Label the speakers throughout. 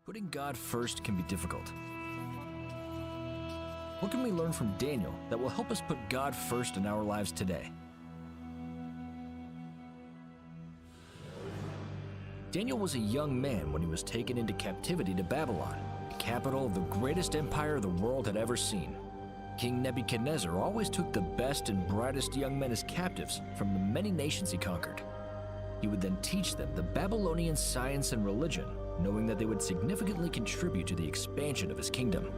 Speaker 1: Putting God first can be difficult. What can we learn from Daniel that will help us put God first in our lives today? Daniel was a young man when he was taken into captivity to Babylon, the capital of the greatest empire the world had ever seen. King Nebuchadnezzar always took the best and brightest young men as captives from the many nations he conquered. He would then teach them the Babylonian science and religion, knowing that they would significantly contribute to the expansion of his kingdom.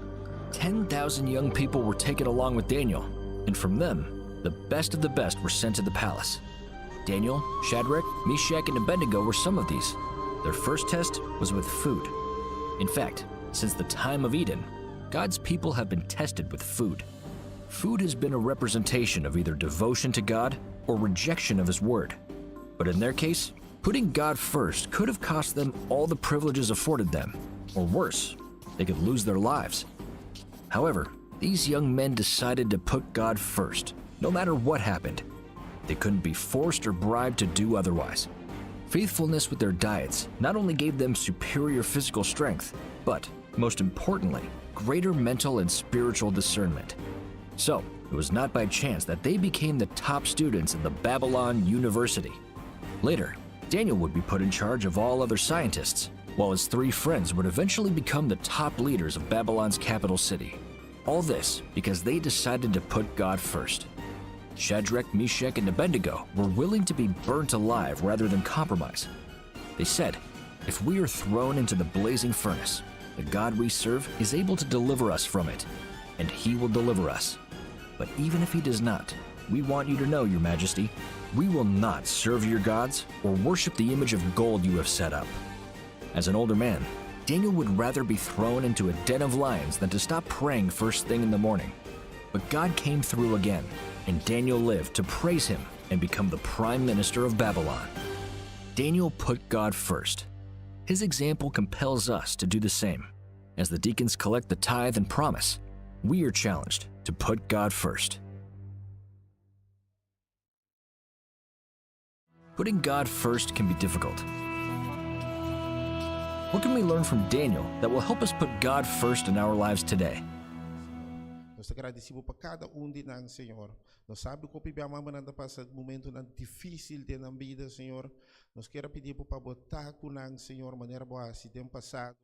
Speaker 1: 10,000 young people were taken along with Daniel, and from them, the best of the best were sent to the palace. Daniel, Shadrach, Meshach, and Abednego were some of these. Their first test was with food. In fact, since the time of Eden, God's people have been tested with food. Food has been a representation of either devotion to God or rejection of His word. But in their case, putting God first could have cost them all the privileges afforded them, or worse, they could lose their lives. However, these young men decided to put God first, no matter what happened. They couldn't be forced or bribed to do otherwise. Faithfulness with their diets not only gave them superior physical strength, but, most importantly, greater mental and spiritual discernment. So, it was not by chance that they became the top students in the Babylon University. Later, Daniel would be put in charge of all other scientists, while his three friends would eventually become the top leaders of Babylon's capital city. All this because they decided to put God first. Shadrach, Meshach, and Abednego were willing to be burnt alive rather than compromise. They said, If we are thrown into the blazing furnace, the God we serve is able to deliver us from it, and he will deliver us. But even if he does not, we want you to know, Your Majesty, we will not serve your gods or worship the image of gold you have set up. As an older man, Daniel would rather be thrown into a den of lions than to stop praying first thing in the morning. But God came through again, and Daniel lived to praise him and become the prime minister of Babylon. Daniel put God first. His example compels us to do the same. As the deacons collect the tithe and promise, we are challenged to put God first. Putting God first can be difficult. What can we learn from Daniel that will help us put God first in our lives today?
Speaker 2: Nos ta gradisí Bo pa kada un di nan, Señor. Nos sabi ku hopi bia mamanan ta pasa momentunan difísil den nan bida, Señor. Nos kier a pidi Bo pa Bo ta ku nan, Señor, manera Bo a hasi den pasado.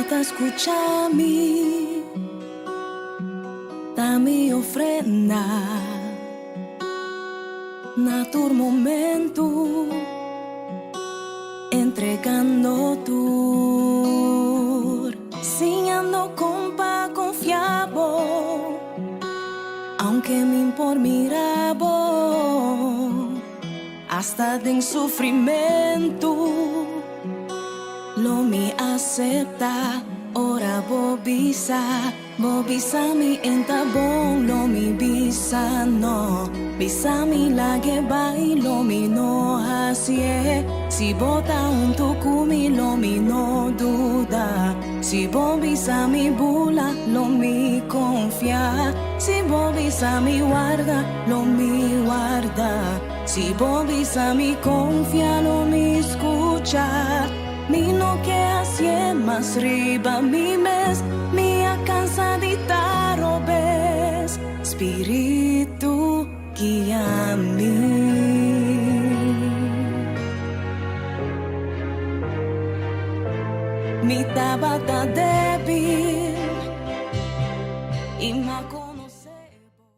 Speaker 3: Tata skucha mi, ta mi ofrenda na tur momentu, entregando tur, siñando kon pa konfia bo, aunke mi por mira bo, hasta den sufrimentu. Lo mi aseptá ora bo bisa, bo bisa mi en ta bon, lo mi bisa no. Bisa mi lag'e bai, lo mi no hasié. Si bo ta huntu ku mi, lo mi no duda. Si bo bisa mi bula, lo mi konfia. Si bo bisa mi warda, lo mi warda. Si bo bisa mi konfia, lo mi skucha. Mi no ke hasié mas riba mi mes, mi a kansa di ta robes. Spiritu guia mi. Mi tabata débil i m'a konosé bo.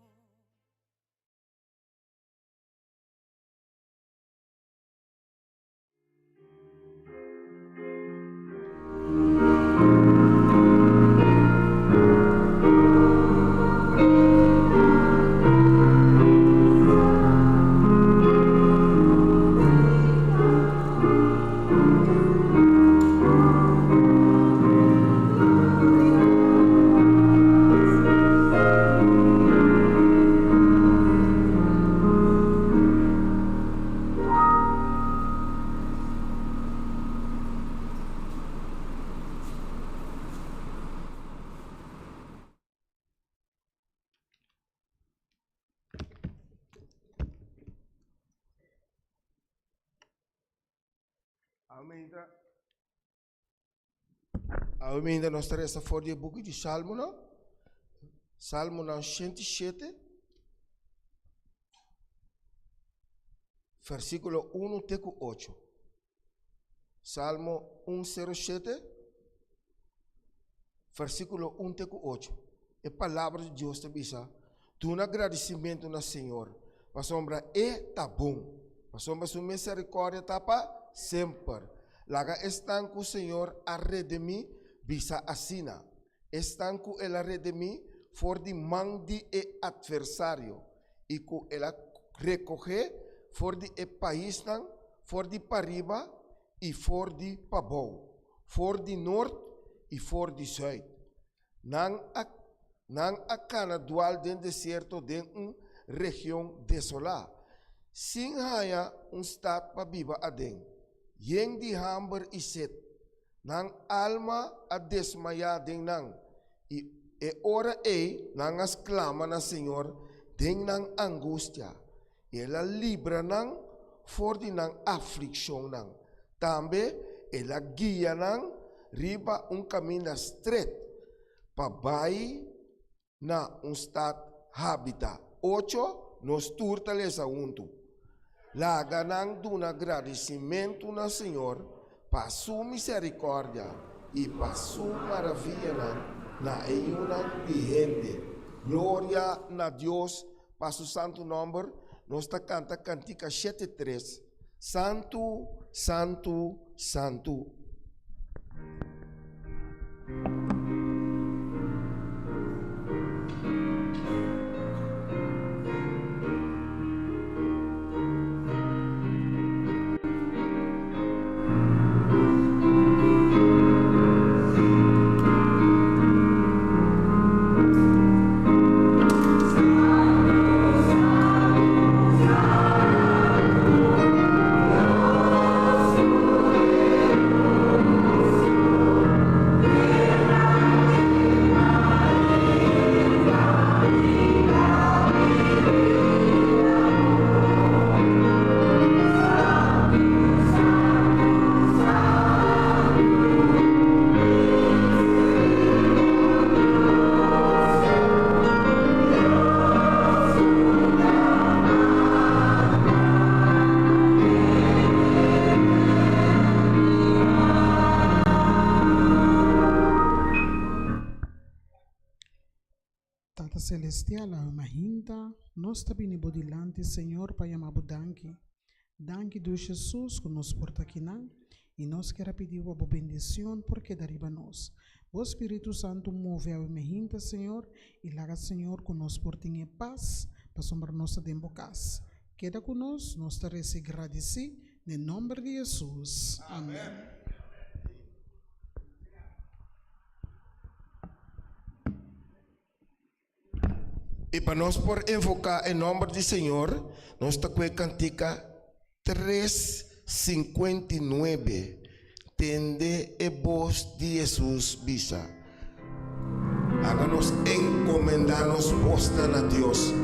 Speaker 4: Awe nos ta resa for di e buki di Salmonan, Salmonan 107, versíkulo 1 te ku 8. Salmo 107, versíkulo 1 te ku 8. E palabra di Dios ta bisa, Duna gradisimentu na Señor, pasobra E ta bon, pasobra Su miserikòrdia ta pa semper. Laga esnan ku Señor a redimí bisa asina, esnan ku El a redimí for di man di e atversario i ku El a rekohé for di e paisnan for di pariba i for di pabou, for di nort i for di zùit. Nan a nan a kana dual den desierto den un region desolá, sin haña un stat pa biba aden, yen di hamber i set. Nan alma a desmayá den nan, i e ora ei nan a sklama na Señor den nan angustia, i El a libra nan for di nan aflikshonnan. Tambe El a guia nan riba un kaminda stret pa bai na un stat habitá. Ocho, Nos tur ta lesa huntu. Laga nan duna gradisimentu na Señor pa Su miserikòrdia i pa Su maravianan na e yunan di hende. Gloria na Dios pa Su santu nòmber. Nos ta kanta kantika 73, Santu, Santu, Santu.
Speaker 5: Celestial, awe mahinta nos ta bini bo dilanti, Señor, pa yama bo danki. Danki Dios Jesus ku nos por ta kinan i nos kier a pidi bo pa bo bendicion por keda riba nos. Bo Spiritu Santu move awe mehinta Señor i laga Señor ku nos por tin e pas pasobra nos ta den bo kas. Keda ku nos, nos ta resa i gradisi den nomber di Jesus. Amen.
Speaker 4: I pa nos por invoká e nòmber di Señor, nos ta kue kantika tres 59, Tende e bos di Hesus bisa. Laga nos enkomendá nos bosnan na Dios.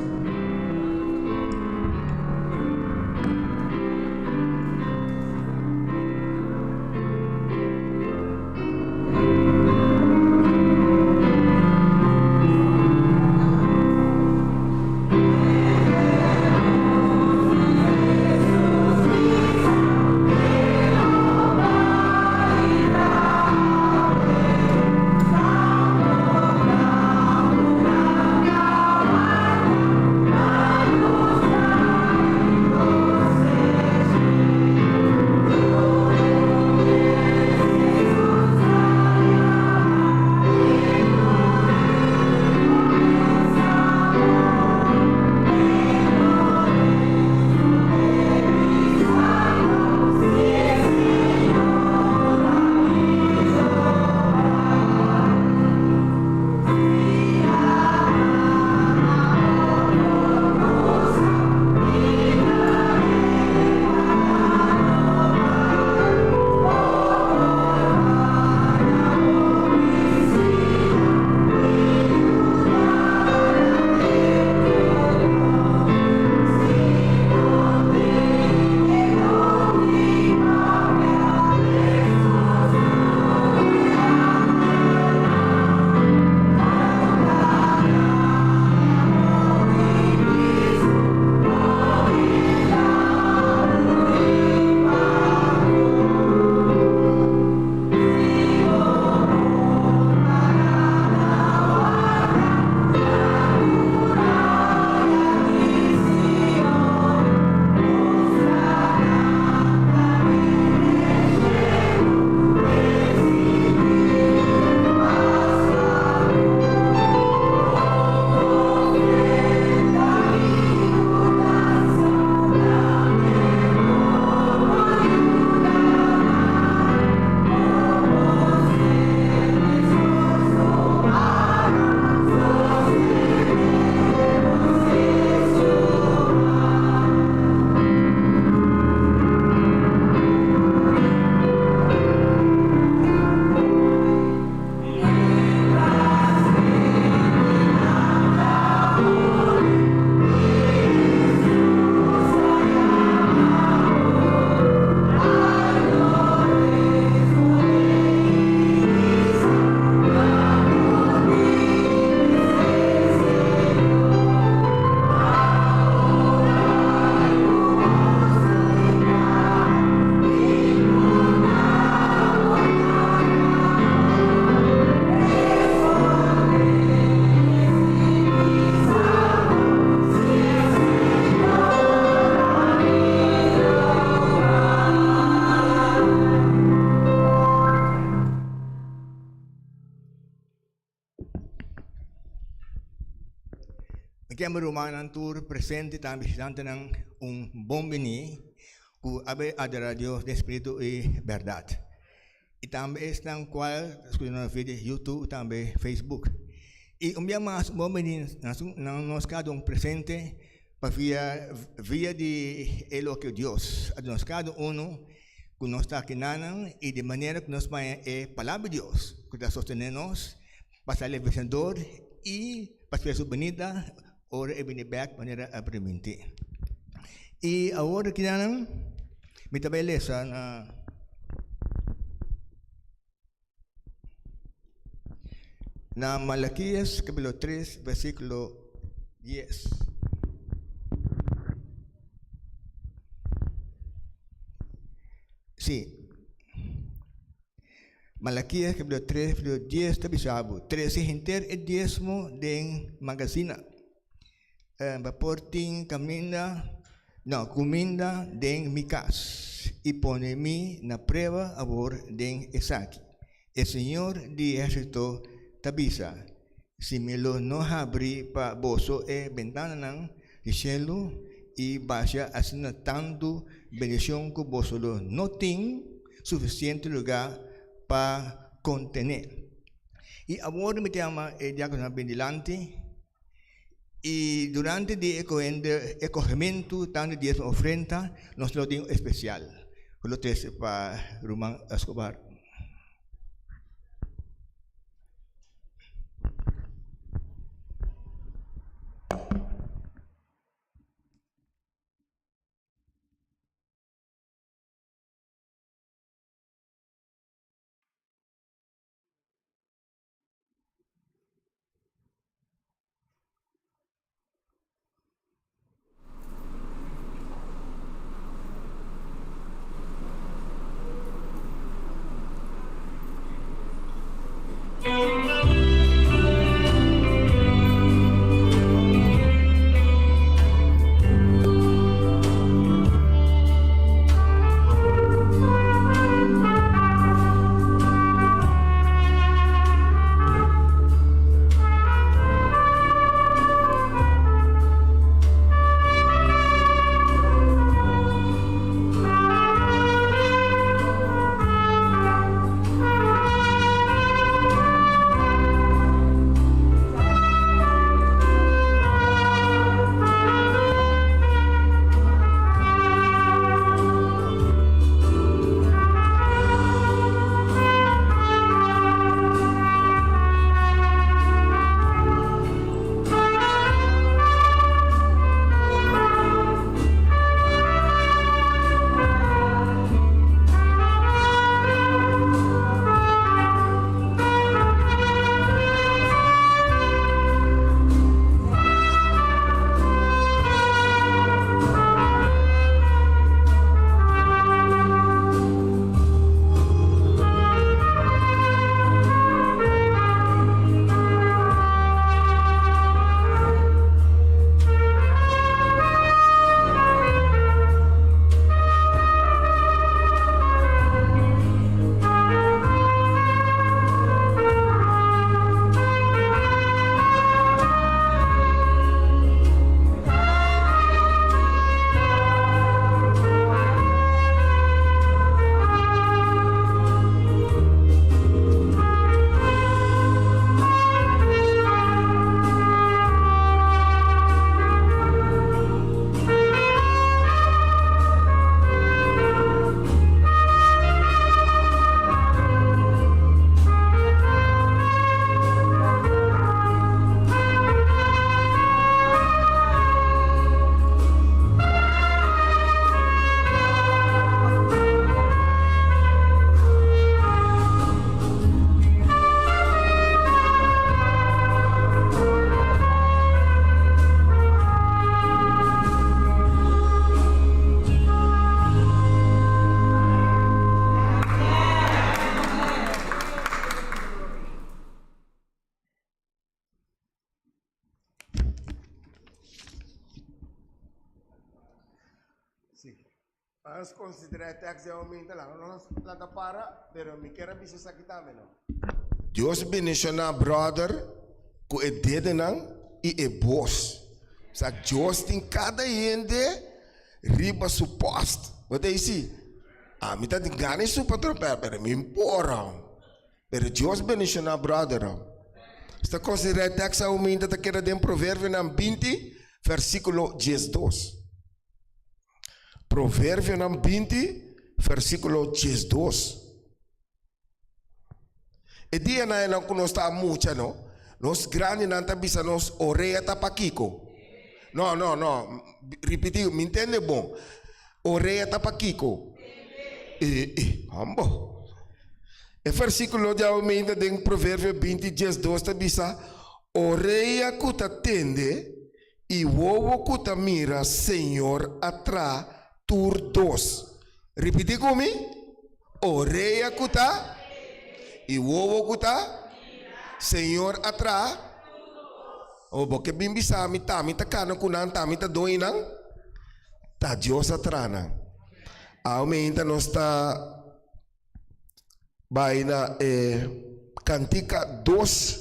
Speaker 6: Mi ke mi rumannan tur presente tambe bishitantenan un bon bini ku a bay adora Dios den spiritu i bèrdat. I tambe esnan kual ta skucha nos via di YouTube tambe Facebook. I un bia mas un bon bini na nos kada un presente pa via via di e loke Dios a duna nos kada uno ku nos ta akinanan i di manera ku nos baña e palabra di Dios ku ta sostené nos pa sali vencedor i pa spera su benida ora e bini bek manera a primintí. I awor akinanan mi ta bai lesa na. Na Malakias capítulo 3 versículo 10. Sí. Malakias kapitulo 3 versíkulo 10 ta bisa bo, Trese henter e diesmo den magasina, pa por tin kaminda, no, kuminda den mi kas, i pone mi na prueba awor den esaki. E Señor di ehérsito ta bisa, Si mi lo no habri pa boso e bentananan di shelu i basha asina tantu bendishon ku boso lo no tin sufisiente lugá pa kontené. I awor mi ta yama e diákononan bin dilanti, i durante di e e kohementu tantu di diesmo ofrenda nos lo tin un espesial ku lo trese pa ruman Escobar.
Speaker 4: Sí. Nos considera e tekst den momento la. Nos lanta para, pero mi kier a bisa esaki tambe no. Dios bendiciona brother cu e dedenan y e bos. Sa Dios tin cada hende riba su post. Bo ta disi, ami ta tin gana di su patrón, pero mi por. Pero Dios bendiciona brother. Esta considera e tekst aumenta ta keda den Proverbionan 20 versículo 12. Proverbionan 20 versículo 12. E dianan einan ku nos ta mucha no, nos grandinan ta bisa nos orea ta pa kiko? No, no, no, ripití, mi ntende bon. Orea ta pa kiko? E, e, hombo. E versíkulo di aumenta den Proverbio 20, 12 ta bisa, Orea ku ta tende i wowo ku ta mira Señor a traha tur dos. Ripití ku mi, Orea ku ta. I wowo ku ta? Señor a traha? O bo ke bin bisa mi ta mi ta kana ku nan, ta mi ta doño nan? Ta Dios a traha nan. Awe meinta nos ta bai na e kantika dos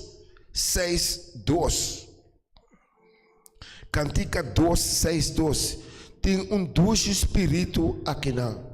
Speaker 4: seis dos. Kantika dos seis dos Tin un dushi spiritu akinan.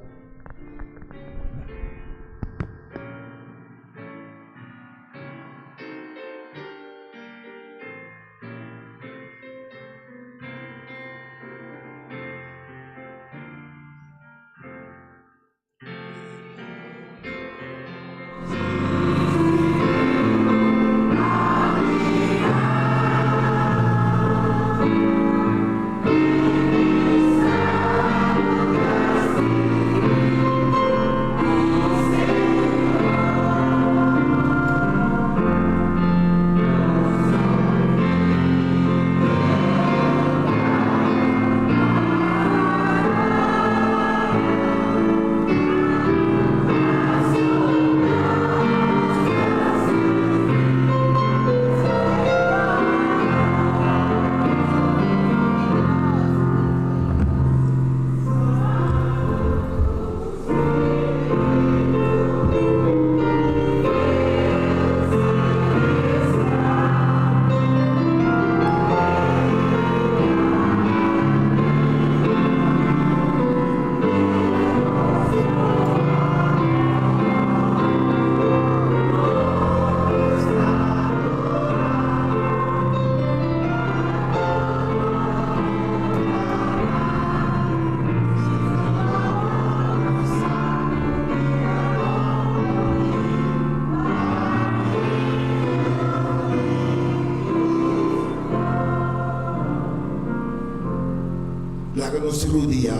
Speaker 4: Laga nos rudia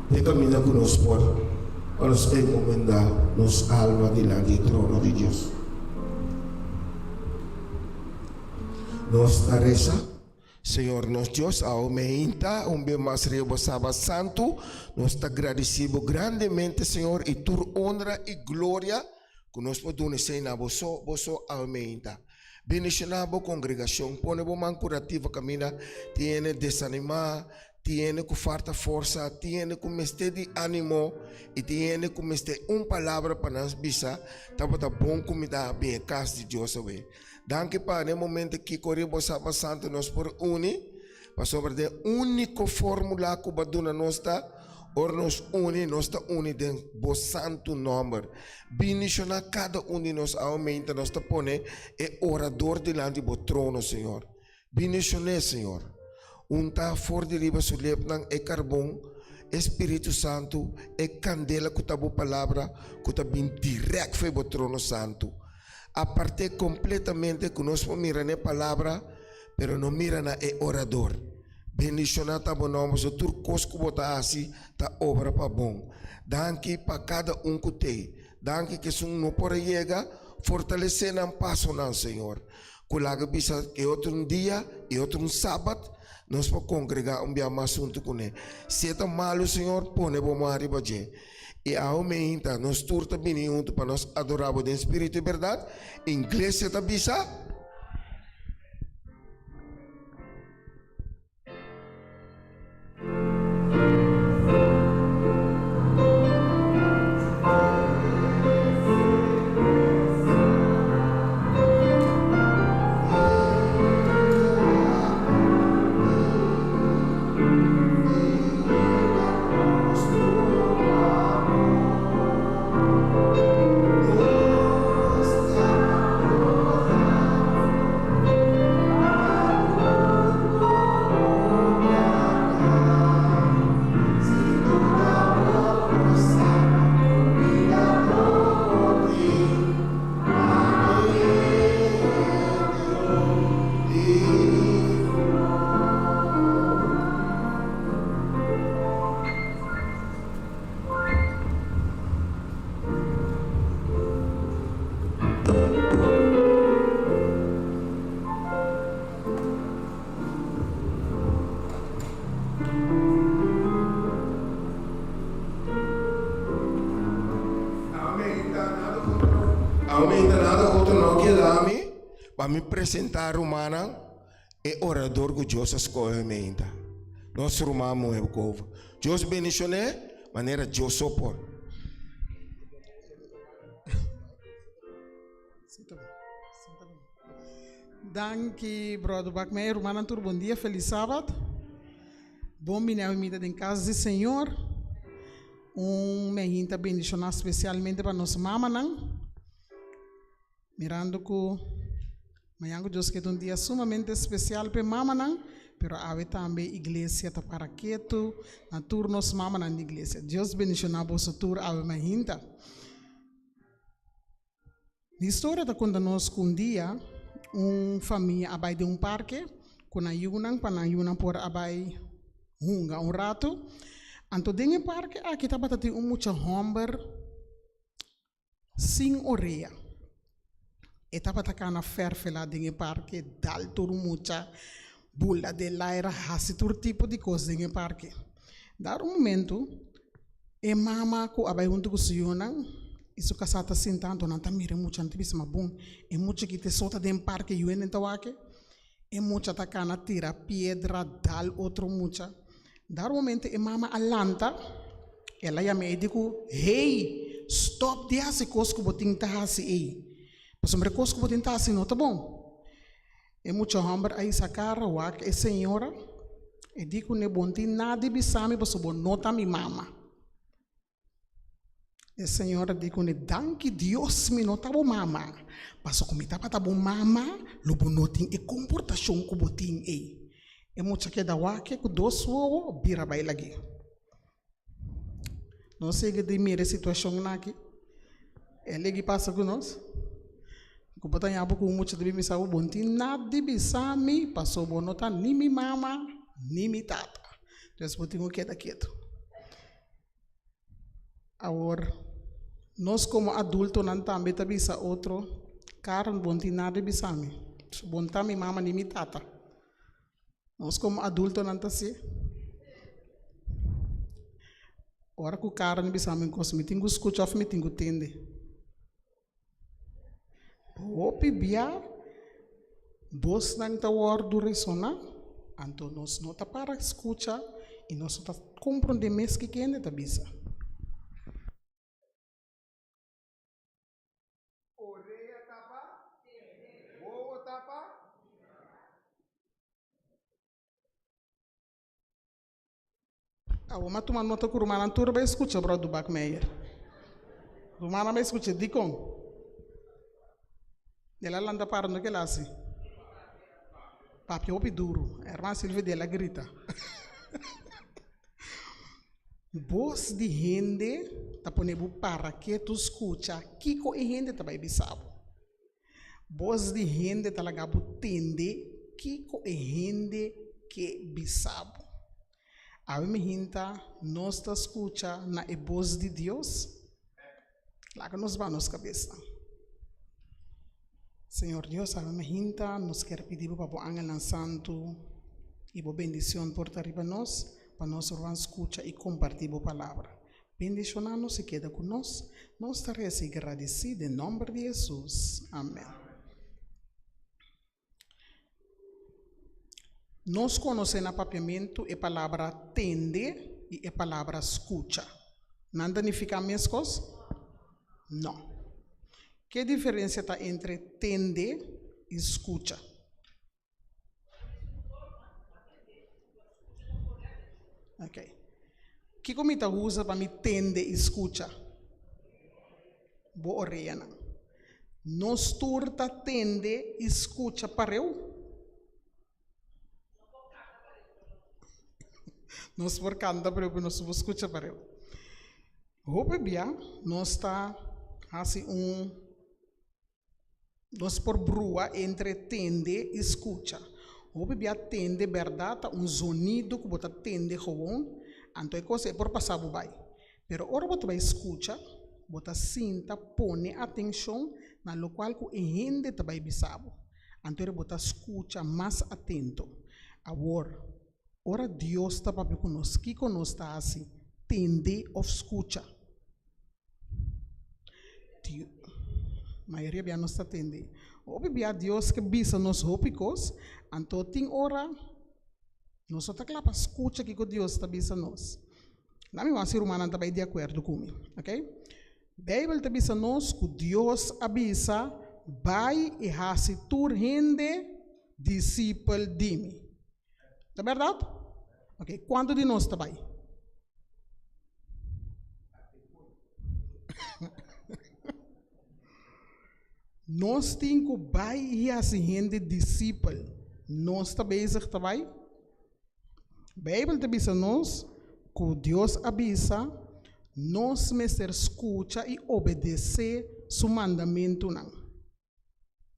Speaker 4: te kaminda ku nos por pa nos encomendá nos alma dilanti e trono di Dios. Nos ta resa. Señor nos Dios, awe meinta un be mas riba bo Sabat Santu, nos ta gradisí bo grandemente, Señor, i tur honra i gloria ku nos por duna esei na bo so, bo so awe meinta. Bendishoná bo kongregashon, pone bo man kurativo kaminda tin hende desanimá, tin hende ku falta forsa, tin hende ku mester di ánimo i tin hende ku mester un palabra pa nan bisa, Tabata bon ku mi ta bin e kas di Dios awe. Danki pa den momento kiko riba bo Sabat Santu nos por uni, pasobra den úniko fórmula ku bo a duna nos ta, ora nos uni, nos ta uni den bo santu nòmber. Bindishoná kada un di nos awe meinta nos ta pone e orador dilanti bo trono, Señor. Bindishon'é, Señor. Unta for di riba su lepnan e karbon, e Spiritu Santu, e kandela ku ta bo Palabra ku ta bin dirèk fo'i bo trono santu. Apart'é kompletamente ku nos por mira n'e Palabra, pero no mira na e orador. Bendishoná ta bo nòmber, so tur kos ku bo ta hasi ta obra pa bon. Danki pa kada un ku t'ei. Danki ku esun no por a yega, fortalesé nan pasonan, Señor. Ku laga bisa e otro un dia, e otro un sabat, nos por kongregá un bia mas huntu kuné. Si e ta malu, Señor, pone bo man riba dje. I awe meinta nos tur ta bini huntu pa nos adorá bo den spiritu i bèrdat. Inglesia ta bisa. Pa mi presentá rumannan e orador ku Dios a skohe meinta. Nos ruman muhé Cova. Dios bendishon'é manera Dios so por.
Speaker 5: Danki brother Bakmeyer. Rumannan tur bon dia, felis sabat. Bon bini awe mita den kas di Señor. Un mehinta bendishoná spesialmente pa nos mamanan. Mirando ku mañan ku Dios ke ta un dia sumamente spesial pa e mamanan, pero awe tambe iglesia ta para ketu na tur nos mamanan di iglesia. Dios bendishoná boso tur awe mainta. Di historia ta konta nos ku un dia un famia a bai den un parke ku nan yunan pa nan yunan por a bai hunga un ratu. Anto den e parke aki tabata tin un mucha hòmber sin orea. E tabata kana fèrfelá den e parke, dal tur mucha, bula den laira, hasi tur tipo di kos den e parke. Dado un momento, e mama ku a bai huntu ku su yunan i su kasá ta sinta, anto nan ta mira e mucha, nan ta bisa, Ma bon, e mucha aki ta e so ta den parke, yu hende ta wak e? E mucha ta kana tira piedra, dal otro mucha. Dado momento e mama a lanta, el a yama e di ku, Hey, stòp di hasi kos ku bo tin ta hasi ei, pasobra e kos ku bo tin ta hasi no ta bon. E mucha hòmber a hisa kara wak e señora, e di kuné, Bo no tin nada di bisa mi pasobra bo no ta mi mama. E señora di kuné, Danki Dios mi no ta bo mama, pasobra ku mi tabata bo mama lo bo no tin e komportashon ku bo tin ei. E mucha keda wak ku dos wowo bira bai lag'é. Nos sigui di mira e situashon aki, e legi pasa ku nos, ku bo ta ña bo ku un mucha ta bin bisa bo, bo no tin nada di bisa mi pasobra bo no ta ni mi mama ni mi tata, entonces bo tin ku keda ketu. Awor, nos komo adultonan tambe ta bisa otro, Karen, bo no tin nada di bisa mi. Bo no ta mi mama ni mi tata. Nos komo adultonan ta si. Ora ku Karen bisa mi un kos, mi tin ku skucha òf mi tin ku tende? Hopi bia bosnan ta wòrdu resoná, anto nos no ta para skucha i nos no ta komprondé mes kiko hende ta bisa.
Speaker 4: Orea tapa, wowo tapa.
Speaker 5: Awor m'a tuma nota ku rumannan tur bai skucha Bròder Bakmeyer. Rumannan bai skucha dikon? El a lanta para no kila hasi. Papia hopi duru. Hermana Silvia di el a grita. Bos di hende ta pone bo para ketu skucha kiko e hende ta bai bisa bo. Bos di hende ta laga bo tende kiko e hende ke bisa bo. Awe mi hinta nos ta skucha na e bos di Dios? Laga nos baha nos kabesnan. Señor Dios, awe mi hinta nos kier pidi bo pa bo angelnan santu i bo bendicion por ta riba nos, pa nos por skucha i kompartí bo palabra. Bendishoná nos i keda ku nos. Nos ta resa i gradisí den nòmber di Hesus. Amèn. Nos konosé na papiamentu e palabra tende i e palabra skucha. Nan ta nifiká meskos? Nò. Ke diferensia ta entre tende i skucha? Ok. Kiko mi ta usa pa mi tende i skucha? Bo oreanan. Nos tur ta tende i skucha pareu? Nos por kanta pareu, pero nos no por skucha pareu. Hopi bia nos ta hasi un. Nos por brua entre tende i skucha. Hopi bia tende bèrdat ta un zonido ku bo ta tende gewon, anto e kos ei por pasa bo bai. Pero ora bo ta bai skucha, bo ta sinta pone atenshon na lokual ku e hende ta bai bisa bo. Anto ora bo ta skucha mas atento. Awor, ora Dios ta papia ku nos, kiko nos ta hasi? Tende òf skucha? Mayoria bia nos ta tende. Hopi bia Dios ke bisa nos hopi kos, anto tin ora nos no ta kla pa skucha kiko Dios ta bisa nos. Na mi wak si rumannan ta bai di akuerdo ku mi, ok. Beibel ta bisa nos ku Dios a bisa, Bai i hasi tur hende disipel di mi. Ta bèrdat? Ok, kuantu di nos ta bai? Nos tin ku bai i hasi hende disipel. Nos ta bezig ta bai? Beibel ta bisa nos ku Dios a bisa nos mester skucha i obedesé su mandamentunan.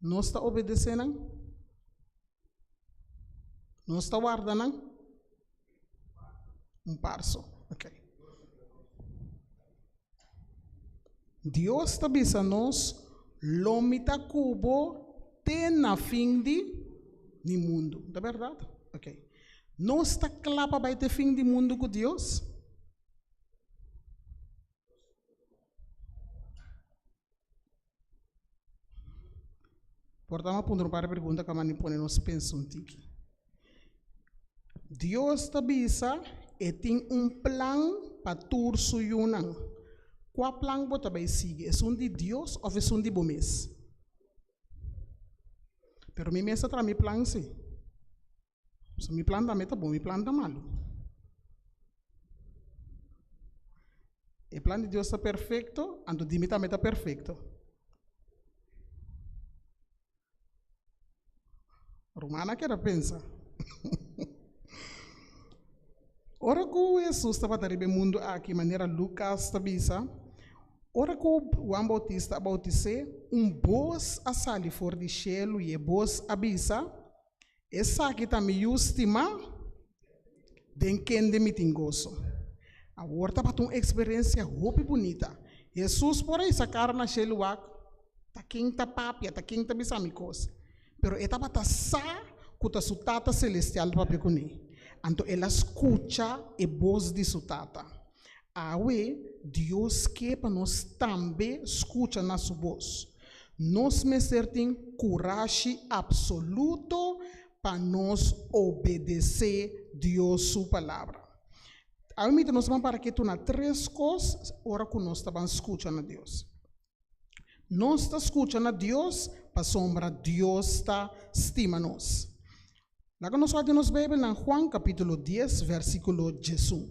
Speaker 5: Nos ta obedesé nan? Nos ta warda nan? Un par so. Ok. Dios ta bisa nos, Lo mi ta ku bo te na fin di di mundu. Ta bèrdat? Ok. Nos ta kla pa bai te fin di mundu ku Dios? Por ta mi a puntra un par di pregunta ku a manda pone nos pensa un tiki. Dios ta bisa e tin un plan pa tur su yunan. Kua plan bo ta bai sigui, esun di Dios òf esun di bo mes? Pero mi mes ta traha mi plan si. So mi plan tambe ta bon, mi plan ta malu. E plan di Dios ta perfecto, anto di mi tambe ta perfecto. Ruman a keda pensa. Ora ku Hesus tabata riba e mundu aki, manera Lukas ta bisa, ora ku Juan Bautista a bautis'é, un bos a sali for di shelu i e bos a bisa, Esaki ta mi Yu stimá, den kende mi tin goso. Awor tabata un eksperensia hopi bunita. Hesus por a hisa kara na shelu wak, ta ken ta papia, ta ken ta bisa mi kos. Pero e tabata sa ku ta su Tata selestial ta papia kuné. Anto el a skucha e bos di su Tata. Awe, Dios ke pa nos tambe skucha na su bos. Nos mester tin kurashi apsoluto pa nos obedesé Dios su Palabra. Awe mita nos ban para ketu na tres kos ora ku nos ta ban skucha na Dios. Nos ta skucha na Dios pasobra Dios ta stima nos. Laga nos wak den nos Beibel na Juan kapítulo dies vèrsikulo diesun.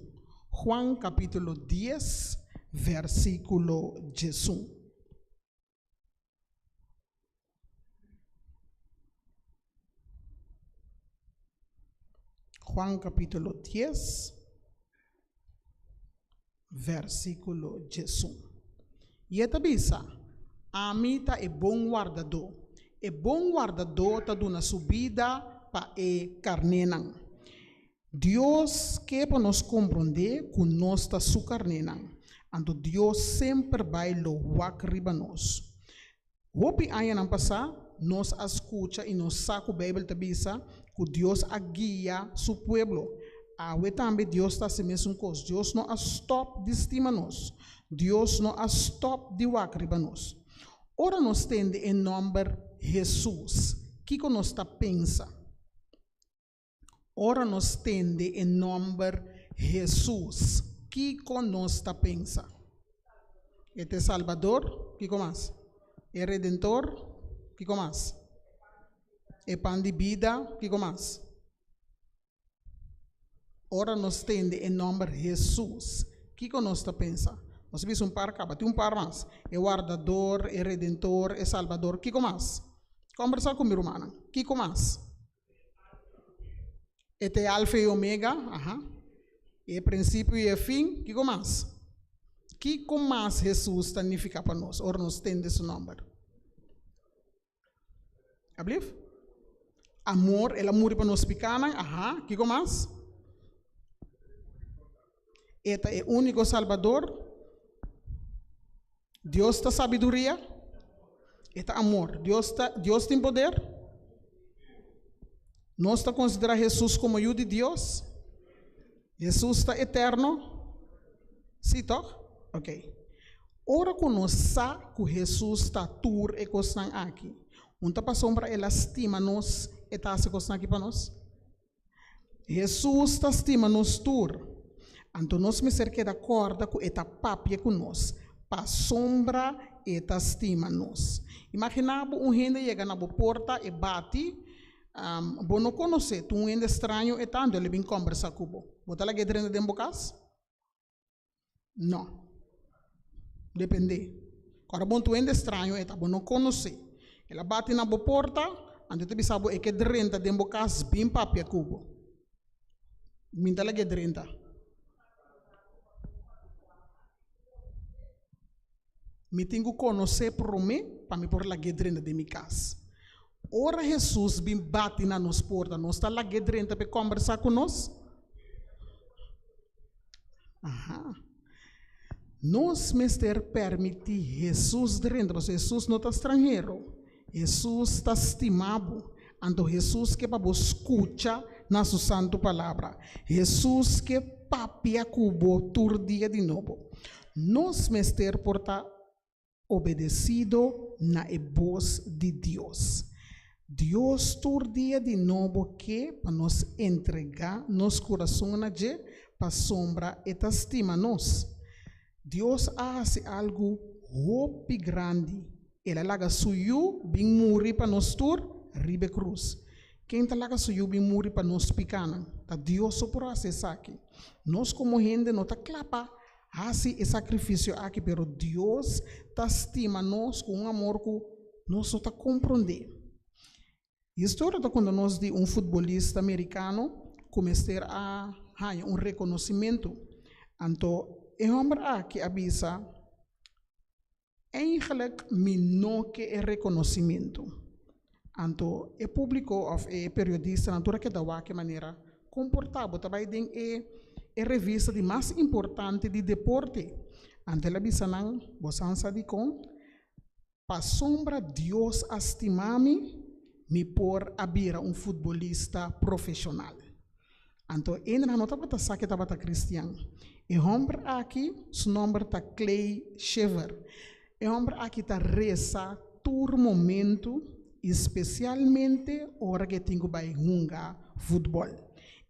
Speaker 5: Juan kapítulo dies vèrsikulo diesun. Juan kapítulo dies vèrsikulo diesun. I e ta bisa, Ami ta e bon wardadó. E bon wardadó ta duna su bida pa e karnénan. Dios ke pa nos komprondé ku nos ta su karnénan, anto Dios semper bai lo wak riba nos. Hopi añanan pasá, nos a skucha i nos sa ku Beibel ta bisa ku Dios a guia su pueblo. Awe tambe Dios ta hasi mesun kos. Dios no a stòp di stima nos. Dios no a stòp di wak riba nos. Ora nos tende e nòmber Hesus, kiko nos ta pensa? Ora nos tende e nòmber Hesus, kiko nos ta pensa? E ta e Salbador, kiko mas? E Redentor, kiko mas? E pan di bida, kiko mas? Ora nos tende e nòmber Hesus, kiko nos ta pensa? Nos a bisa un par kaba, tin un par mas. E Wardador, e Redentor, e Salbador, kiko mas? Kòmbersá ku mi rumannan, kiko mas? E ta e Alfa i Omega, aha, e prinsipio i e fin, kiko mas? Kiko mas Hesus ta nifiká pa nos ora nos tende su nòmber? Ablief? Amor, el a muri pa nos pikánan, aha, kiko mas? E ta e úniko Salbador. Dios ta sabiduria, e ta amor. Dios ta, Dios tin poder. Nos ta konsiderá Hesus komo Yu di Dios. Hesus ta eterno. Sí, tòg? Ok. Ora ku nos sa ku Hesus ta tur e kosnan aki. Un ta pasobra el a stima nos e ta hasi kosnan aki pa nos? Hesus ta stima nos tur. Anto nos mester keda kòrda ku e ta papia ku nos pasobra e ta stima nos. Imaginá bo un hende yega na bo porta, e bati, bo no konosé, tur un hende straño e ta, anto el a bin kòmbersá ku bo. Bo ta lag'é drenta den bo kas? No. Dependé. Ora bo un hende straño e ta, bo no konosé. El a bati na bo porta, anto e ta bisa bo e ke drenta den bo kas bin papia ku bo. Mi ta lag'é drenta. Mi tin ku konosé promé pa mi por lag'é drenta den mi kas. Ora Hesus bin bati na nos porta, nos ta lag'é drenta pa e kòmbersá ku nos? Aha. Nos mester permití Hesus drenta, pasobra Hesus no ta stranhero. Hesus ta stima bo. Anto Hesus ke pa bo skucha na su santu palabra. Hesus ke papia ku bo tur dia di nobo. Nos mester por ta obedesido na e bos di Dios. Dios tur dia di nobo ke pa nos entregá nos kurason na dje pasobra e ta stima nos. Dios a hasi algu hopi grandi, el a laga su Yu bin muri pa nos tur riba e krus. Ken ta laga su Yu bin muri pa nos pikánan? Ta Dios so por hasi esaki. Nos komo hende no ta kla pa hasi e sakrifisio aki, pero Dios ta stima nos ku un amor ku nos no ta komprondé. Historia ta konta nos di un futbolista merikano ku mester a haña un rekonosimentu. Anto e hòmber aki a bisa, Eigenlik mi no ke e rekonosimentu. Anto e públiko òf e periodistanan tur a keda wak e manera komportá bo ta bai den e e revista di mas importante di deporte. Anto el a bisa nan, Bo san sa dikon? Pasobra Dios a stima mi, mi por a bira un futbolista profeshonal. Anto Enra no tabata sa ke tabata kristian. E hòmber aki, su nòmber ta Clay Shiver. E hòmber aki ta resa tur momentu i spesialmente ora ke tin ku bai hunga futbòl.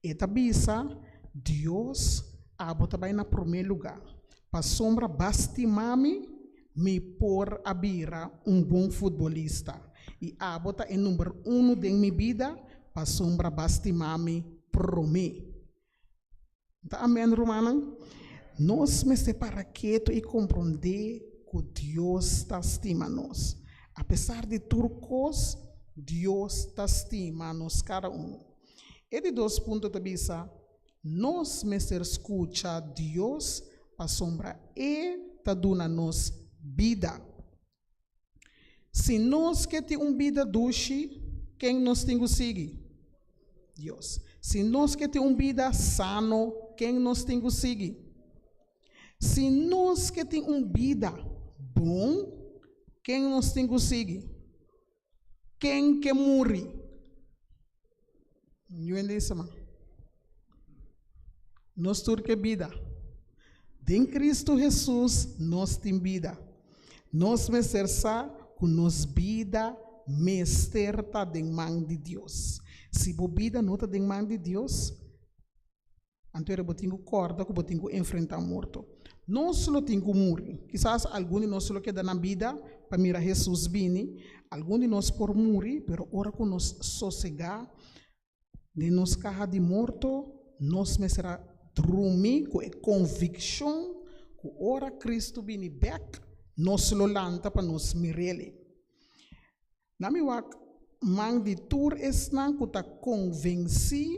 Speaker 5: E ta bisa, Dios, abo ta bai na promé lugá. Pasobra ba stima mi, Mi por a bira un bon futbolista i abo ta e number unu den mi bida pasobra ba stima mi promé. Ta amen rumannan? Nos mester para ketu i komprondé ku Dios ta stima nos. Apesar di tur kos, Dios ta stima nos kada unu. E di dos punto ta bisa, Nos mester skucha Dios pasobra e ta duna nos bida. Si nos ke tin un bida dushi, ken nos tin ku sigui? Dios. Si nos ke tin un bida sano, ken nos tin ku sigui? Si nos ke tin un bida bon, ken nos tin ku sigui? Ken ke muri? Ñu hende di man. Nos tur ke bida. Den Kristu Hesus nos tin bida. Nos mester sa ku nos bida mester ta den man di Dios. Si bo bida no ta den man di Dios, Anto era bo tin ku kòrda ku bo tin ku enfrentá morto. Nos lo tin ku muri. Kisas algun di nos lo keda na bida pa mira Hesus bini. Algun di nos por muri, pero ora ku nos sosegá den nos kaha di morto, nos mester a drumi ku e konvikshon ku ora Kristu bini bèk, nos lo lanta pa nos mir'El. Na mi wak man di tur esnan ku ta konvensí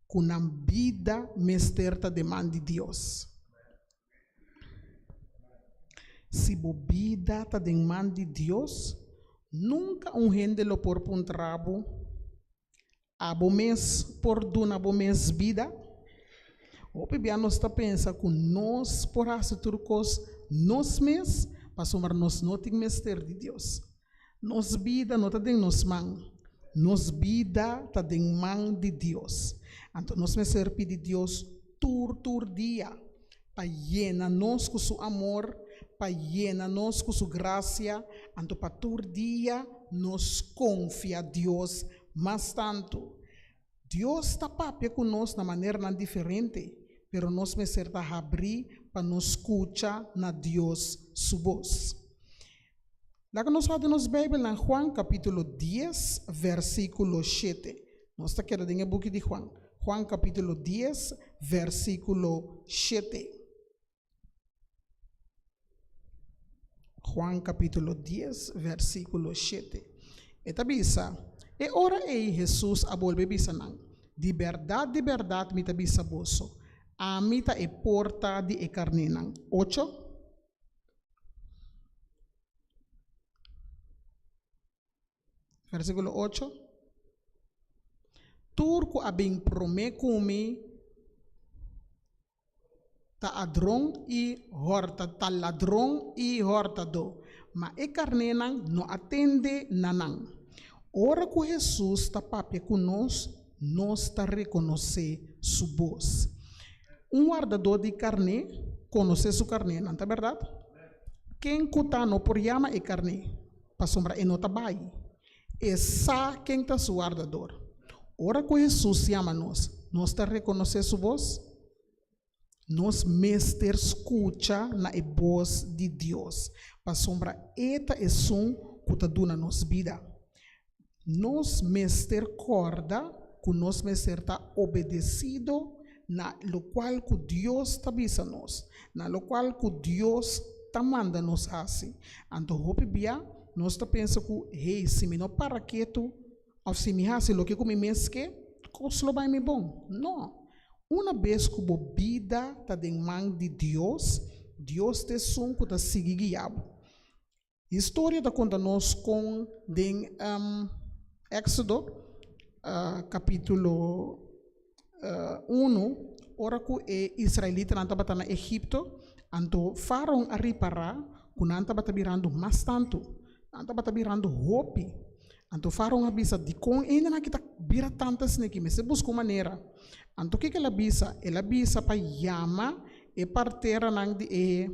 Speaker 5: ku nan bida mester ta den man di Dios. Si bo bida ta den man di Dios, nunka un hende lo por puntra bo, Abo mes por duna bo mes bida? Hopi bia nos ta pensa ku nos por hasi tur kos nos mes pasobra nos no tin mester di Dios. Nos bida no ta den nos man, nos bida ta den man di Dios. Anto nos mester pidi Dios tur tur dia pa yena nos ku su amor, pa yena nos ku su grasia, anto pa tur dia. nos konfia Dios mas tantu. Dios ta papia ku nos na maneranan diferente, pero nos mester ta habrí pa nos skucha na Dios su bos. Laga nos wak den nos Beibel na Juan kapítulo dies, versíkulo shete. Nos ta keda den e buki di Juan. Juan kapítulo dies, versíkulo shete. Juan kapítulo dies, versíkulo shete. E ta bisa, E ora ei Hesus a bolbe bisa nan, Di bèrdat, di bèrdat mi ta bisa boso, ami ta e porta di e karnénan. Ocho. Versíkulo ocho, Tur ku a bin promé ku mi ta adron i hòrta, ta ladron i hòrtadó, ma e karnénan no a tende na nan. Ora ku Hesus ta papia ku nos, nos ta rekonosé su bos. Un wardadó di karné konosé su karnénan, ta bèrdat? Ken ku ta no por yama e karné, pasobra e no ta bai. E sa ken ta su wardador. Ora ku Hesus yama nos, nos ta rekonosé su bos? Nos mester skucha na e bos di Dios, pasobra e ta esun ku ta duna nos bida. Nos mester kòrda ku nos mester ta obedesido na lokual ku Dios ta bisa nos, na lokual ku Dios ta manda nos hasi. Anto hopi bia nos ta pensa ku, Hey, si mi no para ketu òf si mi hasi loke ku mi mes ke, kos lo bai mi bon. No! Una bes ku bo bida ta den man di Dios, Dios ta esun ku ta sigui guia bo. Historia ta konta nos kon den Éksodo kapítulo unu, ora ku e israelitanan tabata na Egipto, anto Fáraon a ripará ku nan tabata birando mas tantu, nan tabata birando hopi. Anto Fáraon a bisa, Dikon hendenan aki ta bira tantu asina aki? Mester buska un manera. Anto kiko el a bisa? El a bisa pa yama e parteranan di e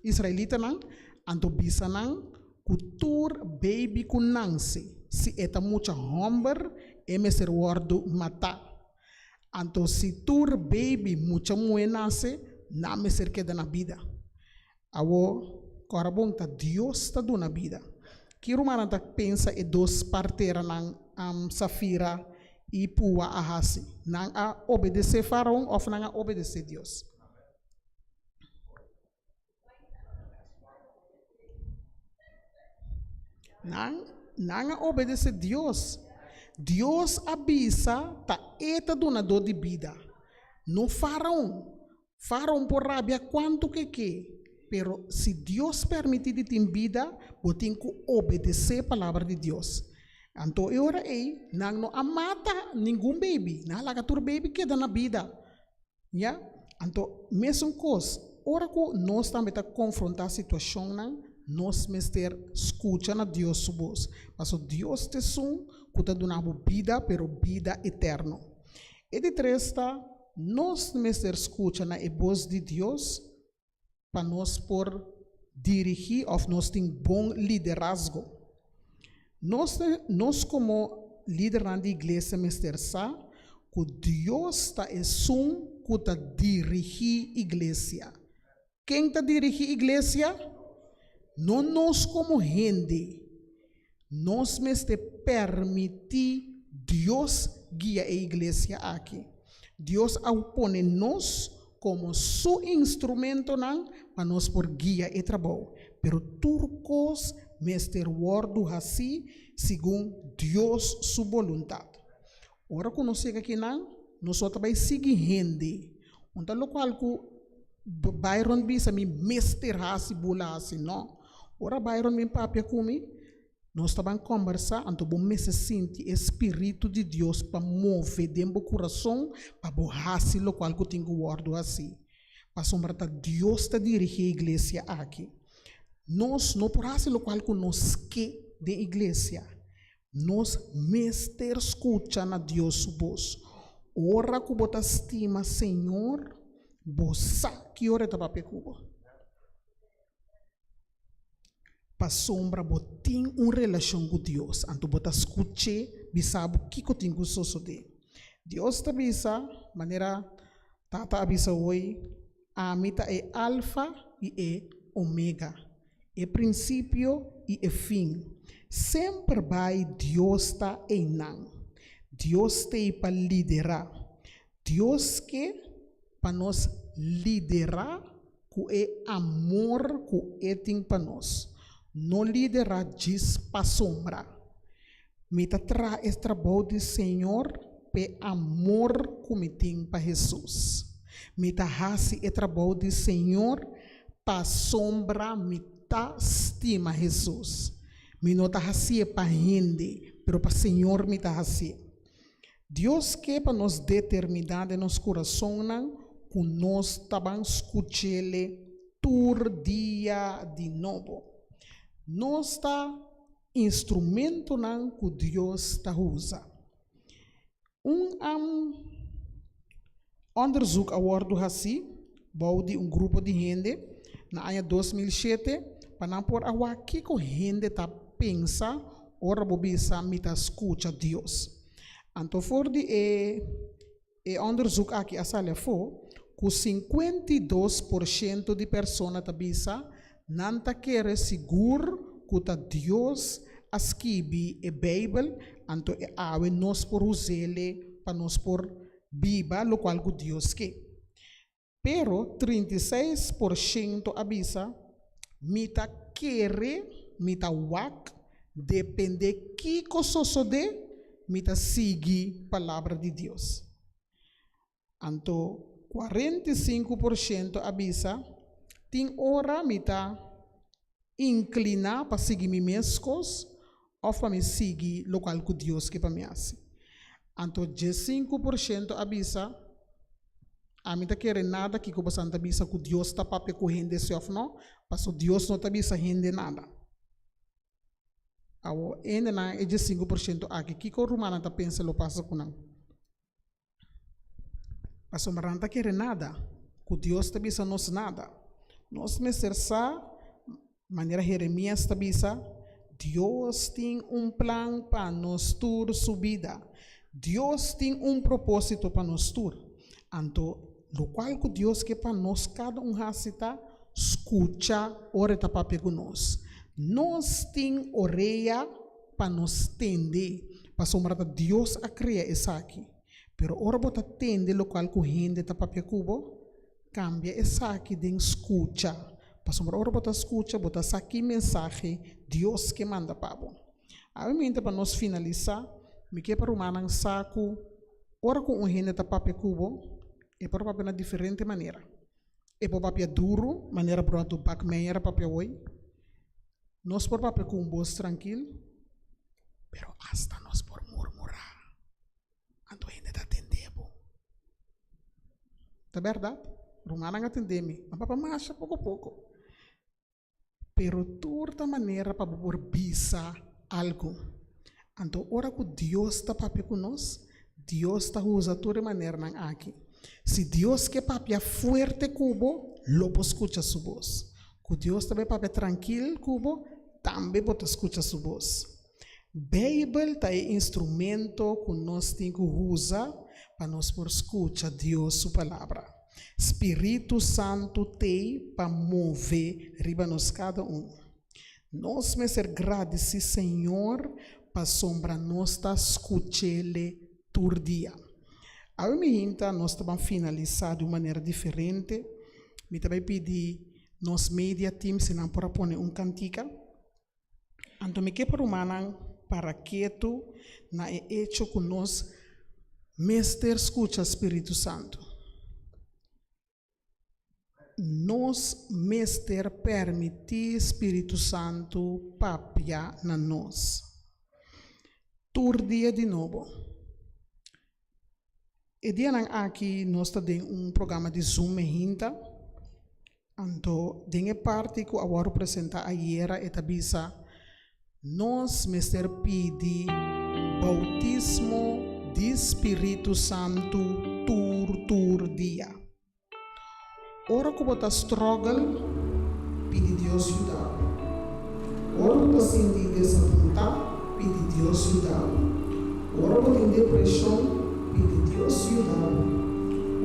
Speaker 5: israelitanan, anto bisa nan ku tur baby ku nanse, si e ta mucha hòmber, e mester wòrdu matá. Anto si tur baby mucha muhé nase, nan mester keda na bida. Awor, kòrda bon, ta Dios ta duna bida. Ki rumannan ta pensa e dos parteranan, Safira i Pua a hasi? Nan a obedesé Faraon òf nan a obedesé Dios? Nan, nan a obedesé Dios. Dios a bisa ta e ta dunadó di bida, no Faraon. Faraon por rabia kuantu ke ke, pero si Dios permití di tin bida, bo tin ku obedesé palabra di Dios. Anto e ora ei, nan no a mata ningun baby, nan a laga tur baby keda na bida. Ya, anto mesun kos, ora ku nos tambe ta konfrontá situashonnan, nos mester skucha na Dios su bos, pasobra Dios ta esun ku ta duna bo bida, pero bida eterno. E di tres ta, nos mester skucha na e bos di Dios pa nos por dirigí òf nos tin bon liderazgo. Nos nos komo lidernan di iglesia mester sa ku Dios ta esun ku ta dirigí iglesia. Ken ta dirigí iglesia? No nos komo hende. Nos mester permití Dios guia e iglesia aki. Dios a pone nos komo su instrumentonan pa nos por guia e trabou. Pero tur kos mester wòrdu hasí segun Dios su boluntat. Ora ku nos yega akinan, nos no ta bai sigui hende. Un ta lokual ku Byron bisa mi mester hasi bula hasi, no. Ora Byron bin papia ku mi, nos ta ban kòmbersá, anto bo mester sinti e spiritu di Dios pa move den bo kurason pa bo hasi lokual ku tin ku wòrdu hasí. Pasobra ta Dios ta dirigí e iglesia aki. Nos no por hasi lokual ku nos ke den iglesia. Nos mester skucha na Dios su bos. Ora ku bo ta stima Señor, bo sa ki ora e ta papia ku bo. Pasobra bo tin un relashon ku Dios, anto bo ta skuch'é bisa bo kiko tin ku sosodé. Dios ta bisa, manera Tata a bisa hoy, Ami ta e Alfa i e Omega, e prinsipio i e fin. Semper bai Dios ta einan. Dios t'ei pa liderá. Dios ke pa nos liderá ku e amor ku e tin pa nos, no liderá djis pasobra. Mi ta traha e trabou di Señor p'e amor ku mi tin pa Hesus. Mi ta hasi e trabou di Señor pasobra mi ta stima Hesus. Mi no ta hasié pa hende, pero pa Señor mi ta hasié. Dios ke pa nos determiná den nos kurasonnan ku nos ta ban skuch'Ele tur dia di nobo. Nos ta instrumentonan ku Dios ta usa. Un onderzoek a wòrdu hasí bou di un grupo di hende na aña 2007 pa nan por a wak kiko hende ta pensa ora bo bisa mi ta skucha Dios. Anto for di e e onderzoek aki a sali afó ku 52% di persona ta bisa nan ta kere sigur ku ta Dios a skibi e Beibel, anto e awe nos por us'ele pa nos por biba lokual ku Dios ke. Pero 36% a bisa, Mi ta kere, mi ta wak, depende kiko sosodé, mi ta sigui Palabra di Dios. Anto 45% a bisa, Tin ora mi ta inkliná pa sigui mi mes kos òf pa mi sigui lokual ku Dios ke pa mi hasi. Anto 15% a bisa, Ami ta kere nada kiko bosan ta bisa ku Dios ta papia ku hende si òf no, paso Dios no ta bisa hende nada. Awor, e hendenan, e 15% aki, kiko rumannan ta pensa lo pasa ku nan? Pasobra nan ta kere nada, ku Dios ta bisa nos nada. Nos mester sa, manera Jeremias ta bisa, Dios tin un plan pa nos tur su bida. Dios tin un propósito pa nos tur. Anto, lokual ku Dios ke pa nos kada un hasi ta skucha ora e ta papia ku nos. Nos tin orea pa nos tende, pasobra ta Dios a krea esaki. Pero ora bo ta tende lokual ku hende ta papia ku bo, kambia esaki den skucha, pasobra ora bo ta skucha bo ta sa ki mensahe Dios ke manda pa bo. Awe minta pa nos finalisá, mi ke pa rumannan sa ku ora ku un hende ta papia ku bo, e por papia na diferente manera. E por papia duru, manera Bròder Bakmeijer a papia hoy. Nos por papia ku un bos trankil, pero asta nos por murmurá. Anto hende ta atendé bo. Ta bèrdat, rumannan a atendé mi, nan papia masha poko poko. Pero tur ta manera pa bo por bisa algu. Anto ora ku Dios ta papia ku nos, Dios ta usa tur e maneranan aki. Si Dios ke papia fuerte ku bo, lo bo skucha su bos. Ku Dios ta bai papia trankil ku bo, tambe bo ta skucha su bos. Beibel ta e instrumento ku nos tin ku usa pa nos por skucha Dios su Palabra. Spiritu Santu t'ei pa move riba nos kada un. Nos mester gradisí Señor pasobra nos ta skuch'Ele tur dia. Awe mi hinta nos ta ban finalisá di un manera diferente. Mi ta bai pidi nos media team si nan por a pone un kantika. Anto mi ke pa rumannan para ketu na e echo ku nos mester skucha Spiritu Santu. Nos mester permití Spiritu Santu papia na nos tur dia di nobo. E dianan aki nos ta den un programa di Zoom mehinta. Anto den e parti ku a wòrdu presentá ayera e ta bisa, Nos mester pidi boutismo di Spiritu Santu tur tur dia. Ora ku bo ta struggle, pidi Dios yuda bo. Ora bo ta sinti desapuntá, pidi Dios yuda bo. Ora bo tin depreshon, pidi Dios yuda bo.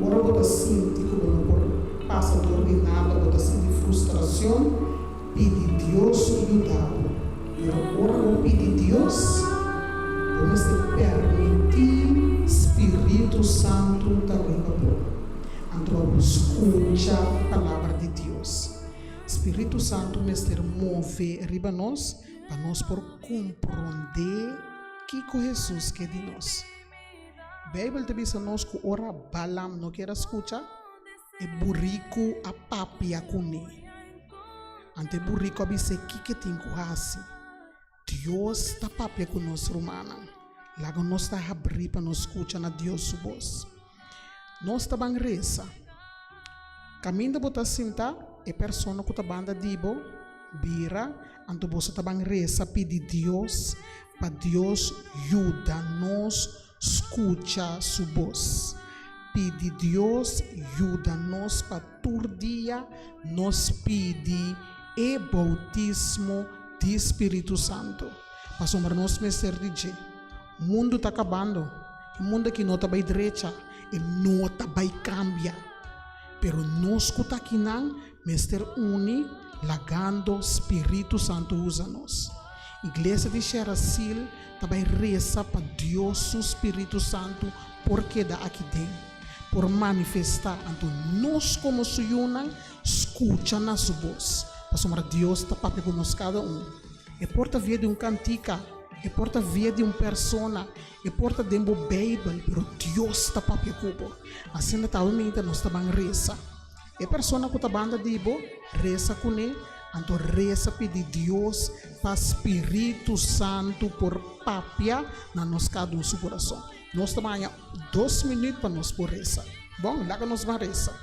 Speaker 5: Ora bo ta sinti ku bo no por pasa dor di nada, bo ta sinti frustrashon, pidi Dios yuda bo. Pero ora bo pidi Dios, bo mester permití spiritu santu ta riba bo. Anto abo skucha Palabra di Dios. Spiritu Santu mester move riba nos pa nos por komprondé kiko Hesus ke di nos. Beibel ta bisa nos ku ora Balaam no kier a skucha, e buriku a papia kuné. Anto e buriku a bis'é kiko e tin ku hasi. Dios ta papia ku nos, rumannan. Laga nos ta habrí pa nos skucha na Dios su bos. Nos ta ban resa. Kaminda bo ta sinta, e persona ku ta banda di bo bira, anto boso ta ban resa pidi Dios pa Dios yuda nos skucha su bos. Pidi Dios yuda nos pa tur dia nos pidi e boutismo di Spiritu Santu, pasobra nos mester di dje. Mundu ta kabando, e mundu aki no ta bai drecha, e no ta bai kambia. Pero nos ku ta akinan mester uni lagando Spiritu Santu usa nos. Iglesia di Sherasil ta bai resa pa Dios su Spiritu Santu por keda aki den, por manifestá, anto nos komo su yunan skucha na su bos, pasobra Dios ta papia ku nos kada un. E por ta via di un kantika, e por ta via di un persona, e por ta den bo Beibel, pero Dios ta papia ku bo. Asina ta awe meinta nos ta ban resa. E persona ku ta banda di bo, resa kuné, anto resa pidi Dios pa Spiritu Santu por papia na nos kada un su kurason. Nos ta baña dos minüt pa nos por resa. Bon, laga nos ban resa.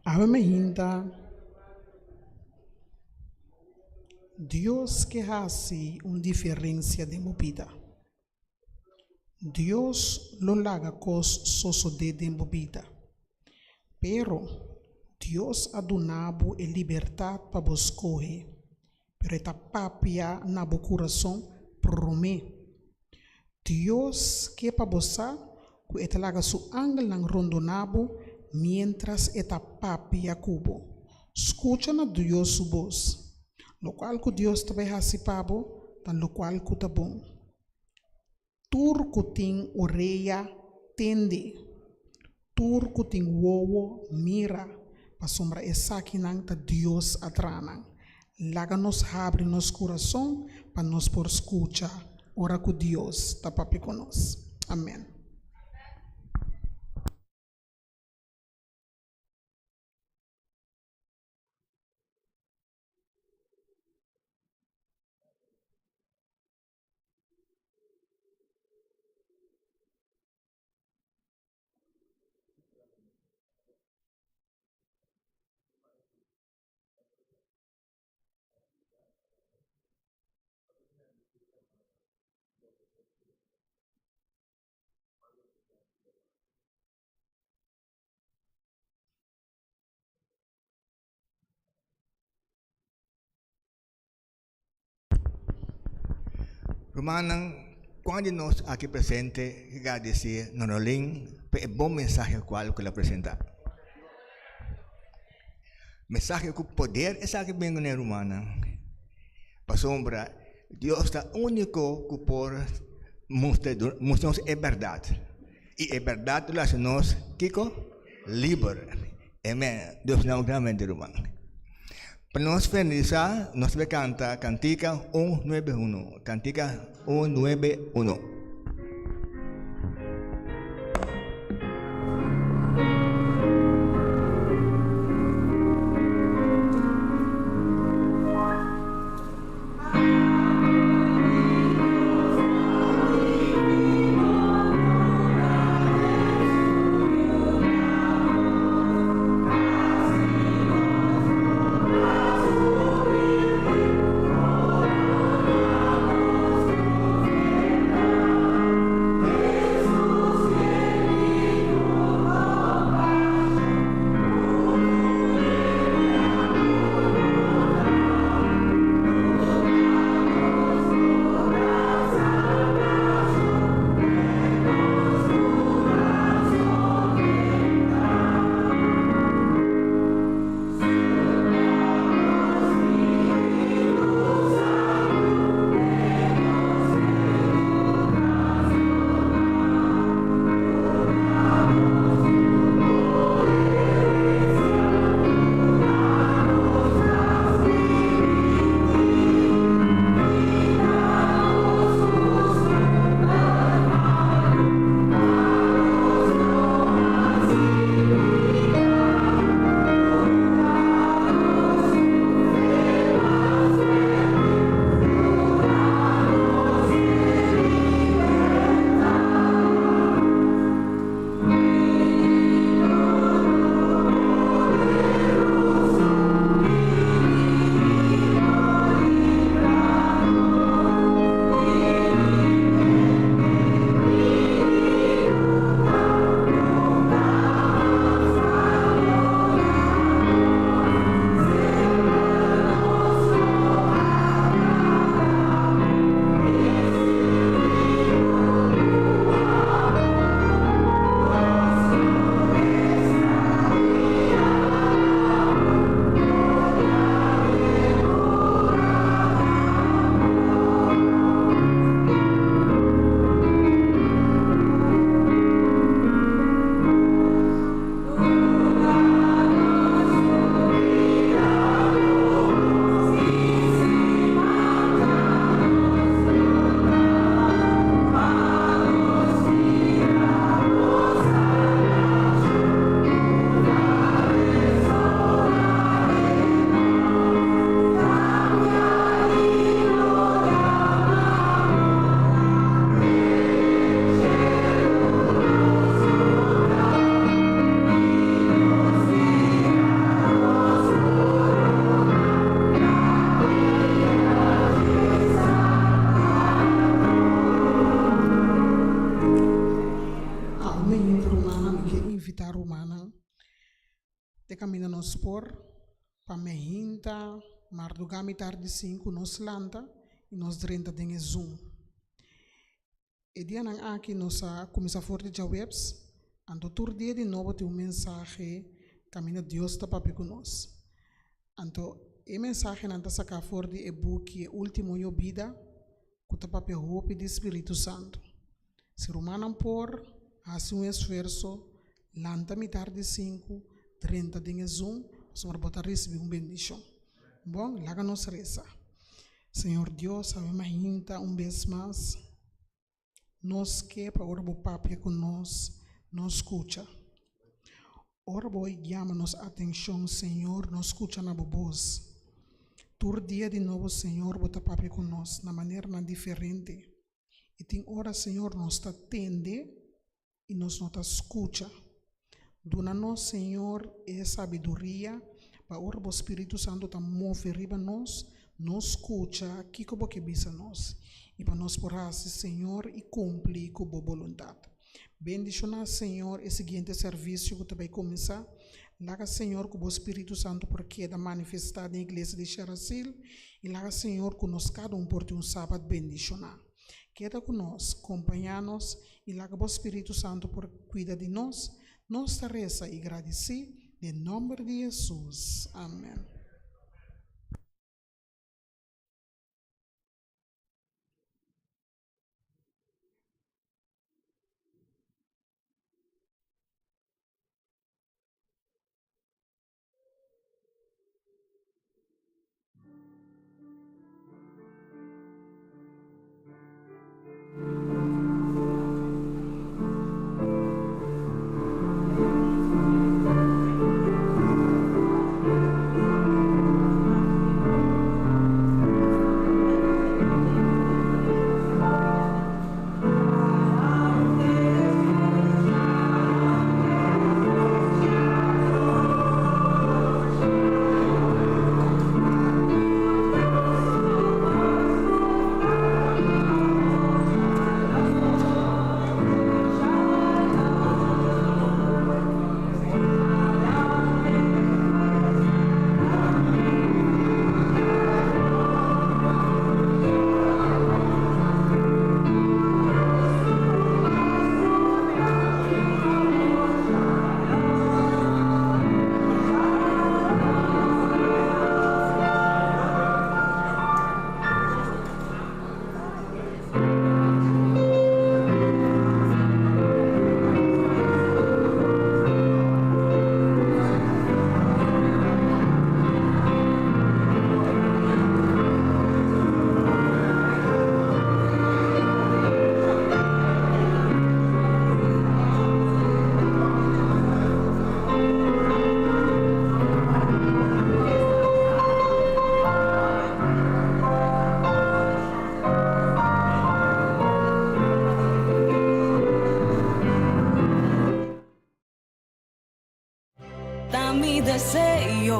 Speaker 5: Awe me hinta Dios ke hasi un diferensia den bo bida. Dios lo laga kos sosodé den bo bida. Pero, Dios a duna bo e libertat pa bo skohe. Pero e ta papia na bo kurason promé. Dios ke pa bo sa ku e ta laga su angelnan rondoná bo miéntras e ta papia ku bo. Skucha na Dios su bos. Lokual ku Dios ta bai hasi pa bo ta lokual ku ta bon. Tur ku tin orea, tende. Tur ku tin wowo, mira, pasobra esakinan ta Dios a traha nan. Laga nos habri nos kurason pa nos por skucha ora ku Dios ta papia ku nos. Amen.
Speaker 6: Rumannan, kuan di nos aki presente ke gradisí Norolin pa e bon mensahe kual ku el a presentá? Mensahe ku poder esaki bin kuné rumannan, pasobra Dios ta úniko ku por mustra nos e bèrdat, i e bèrdat lo hasi nos kiko? Liber. Amen. Dios na grandemente ruman. Pa nos finalisá, nos ta kanta kantika 191. Kantika 191.
Speaker 5: Amen rumannan mi ke invita rumannan te kaminda nos por pa me hinta. Mardugá mitar di sinku nos lanta i nos drenta den e Zoom. E dianan aki nos a kuminsá for di djaweps, anto tur dia di nobo tin un mensahe kaminda Dios ta papia ku nos. Anto e mensahenan ta saká for di e buki E Último Yobida ku ta papia hopi di Spiritu Santu. Si rumannan por hasi un esfuerso, lanta mitar di sinku, drenta den e Zoom, pasobra bo ta risibí un bendishon. Bon, laga nos resa. Señor Dios, awe mainta un bes mas nos ke pa ora bo papia ku nos, nos skucha. Ora bo yama nos atenshon, Señor, nos skucha na bo bos. Tur dia di nobo, Señor, bo ta papia ku nos na maneranan diferente. I tin ora, Señor, nos ta tende i nos no ta skucha. Duna nos, Señor, e sabiduria pa ora bo Spiritu Santu ta move riba nos, nos skucha kiko bo ke bisa nos i pa nos por hasi, Señor, i kumpli ku bo boluntat. Bendishoná, Señor, e siguiente servisio ku ta bai kuminsá. Laga, Señor, ku bo Spiritu Santu por keda manifestá den iglesia di Sherasil i laga, Señor, ku nos kada un por tin un Sabat bendishoná. Keda ku nos, kompañá nos i laga bo Spiritu Santu por kuida di nos. Nos ta resa i gradisí den nòmber di Hesus. Amèn.
Speaker 3: Ta mi deseo,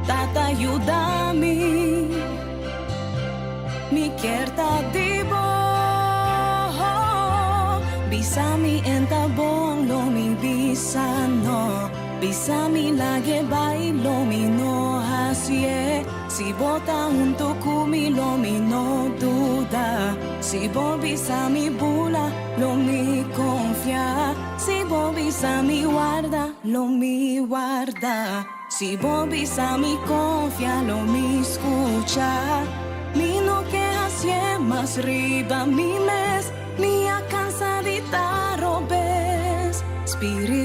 Speaker 3: Tata yuda mi, mi kier ta di bo. Bisa mi en ta bon, lo mi bisa no. Bisa mi lag'e bai, lo mi no haci'e. Si bo ta hunto cu mi, lo mi no duda. Si bo bisa mi bula, lo mi confia. Si bo bisa mi warda, lo mi warda. Si bo bisa mi confia, lo mi scucha. Mi no ke haci'e mas riba mi mes, mi a cansa di ta robes. Spiritu.